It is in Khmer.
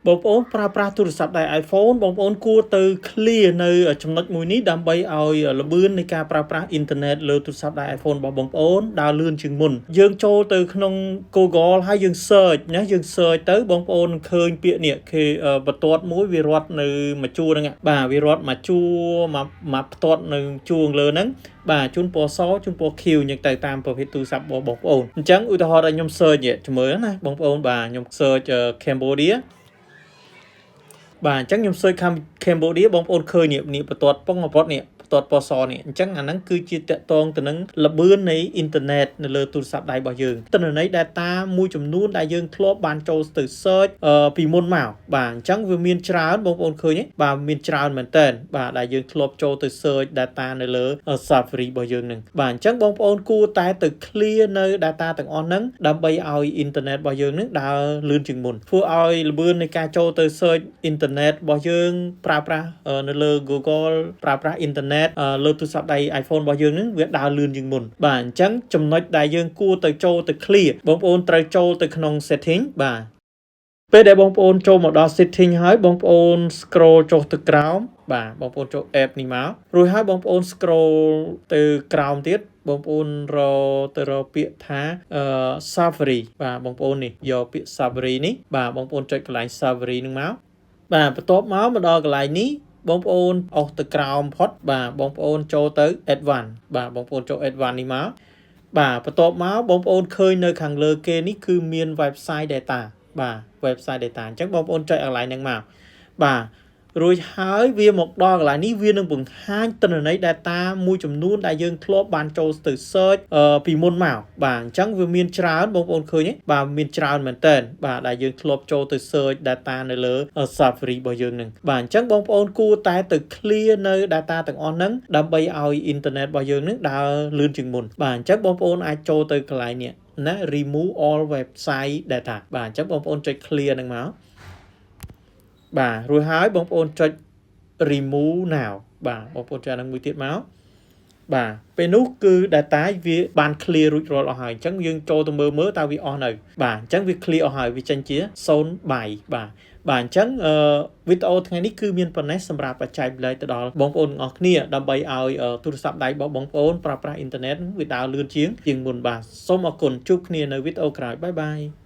បងប្អូនប្រើប្រាស់ទូរស័ព្ទដៃ iPhone បងប្អូនគួរទៅ clear នៅចំណុចមួយនេះដើម្បីឲ្យល្បឿននៃការប្រើប្រាស់អ៊ីនធឺណិតលើទូរស័ព្ទដៃ iPhone របស់បងប្អូនដើរលឿនជាងមុនយើងចូលទៅក្នុង Google ហើយយើង search ណាយើង search ទៅបងប្អូនឃើញពាក្យនេះគេបន្ទាត់មួយវារត់នៅមួយជួរហ្នឹងបាទវារត់មួយជួរមួយមួយផ្ទាត់នៅជួរលើហ្នឹងបាទជូនពណ៌សជូនពណ៌ខៀវអញ្ចឹងទៅតាមប្រភេទទូរស័ព្ទរបស់បងប្អូនអញ្ចឹងឧទាហរណ៍ថាខ្ញុំ search នេះជំរឿណាបងប្អូនបាទខ្ញុំ search Cambodia បាទអញ្ចឹងខ្ញុំ search Cambodia បងប្អូនឃើញនេះនេះបន្ទាត់ប៉ុងបន្ទាត់នេះបន្ទាត់ពណ៌សនេះអញ្ចឹងអាហ្នឹងគឺជាតកតងទៅនឹងល្បឿននៃអ៊ីនធឺណិតនៅលើទូរស័ព្ទដៃរបស់យើងទិន្នន័យ data មួយចំនួនដែលយើងធ្លាប់បានចូលទៅ search ពីមុនមកបាទអញ្ចឹងវាមានច្រើនបងប្អូនឃើញទេបាទមានច្រើនមែនតើបាទដែលយើងធ្លាប់ចូលទៅ search data នៅលើ Safari របស់យើងនឹងបាទអញ្ចឹងបងប្អូនគួរតែទៅ clear នៅ data ទាំងអស់ហ្នឹងដើម្បីឲ្យអ៊ីនធឺណិតរបស់យើងនឹងដើរលឿនជាងមុនធ្វើឲ្យល្បឿននៃការចូលទៅ search អ៊ីនធឺណិតរបស់យើងប្រើប្រាស់នៅលើ Google ប្រើប្រាស់អ៊ីនធឺណិតលើទូរស័ព្ទដៃ iPhone របស់យើងនឹងវាដើរលឿនជាងមុនបាទអញ្ចឹងចំណុចដែលយើងគួរទៅចូលទៅ clear បងប្អូនត្រូវចូលទៅក្នុង setting បាទពេលដែលបងប្អូនចូលមកដល់ setting ហើយបងប្អូន scroll ចុះទៅក្រោមបាទបងប្អូនចូល app នេះមករួចហើយបងប្អូន scroll ទៅក្រោមទៀតបងប្អូនរទៅរកពាក្យថាអឺ Safari បាទបងប្អូននេះយកពាក្យ Safari នេះបាទបងប្អូនចុចកន្លែង Safari នឹងមកបាទបន្ទាប់មកមកដល់កន្លែងនេះបងប្អូនអស់ទៅក្រោមផុតបាទបងប្អូនចូលទៅ Advanced បាទបងប្អូនចូល Advanced នេះមកបាទបន្ទាប់មកបងប្អូនឃើញនៅខាងលើគេនេះគឺមាន website data បាទ website data អញ្ចឹងបងប្អូនចុចកន្លែងហ្នឹងមកបាទ រួចហើយវាមកដល់កន្លែងនេះវានឹងបង្ហាញទិន្នន័យ data មួយចំនួនដែលយើងធ្លាប់បានចូលទៅ search ពីមុនមកបាទអញ្ចឹងវាមានច្រើនបងប្អូនឃើញទេបាទមានច្រើនមែនតើបាទដែលយើងធ្លាប់ចូលទៅ search data នៅលើ Safari របស់យើងនឹងបាទអញ្ចឹងបងប្អូនគួរតែទៅ clear នៅ data ទាំងអស់ហ្នឹងដើម្បីឲ្យអ៊ីនធឺណិតរបស់យើងនឹងដើរលឿនជាងមុនបាទអញ្ចឹងបងប្អូនអាចចូលទៅកន្លែងនេះណា remove all website data បាទអញ្ចឹងបងប្អូនចុច clear ហ្នឹងមកបាទរួចហើយបងប្អូនចុច remove now បាទបងប្អូនចុចអានឹងមួយទៀតមកបាទពេលនោះគឺ data វាបាន clear រួចរាល់អស់ហើយអញ្ចឹងយើងចូលទៅមើលមើលតើវាអស់នៅបាទអញ្ចឹងវា clear អស់ហើយវាចេញជា0បាយបាទបាទអញ្ចឹងអឺវីដេអូថ្ងៃនេះគឺមានប៉ុណ្ណេះសម្រាប់បច្ច័យប្លែកទៅដល់បងប្អូនទាំងអស់គ្នាដើម្បីឲ្យទូរស័ព្ទដៃរបស់បងប្អូនប្រើប្រាស់អ៊ីនធឺណិតវាដើរលឿនជាងជាងមុនបាទសូមអរគុណជួបគ្នានៅវីដេអូក្រោយ bye bye.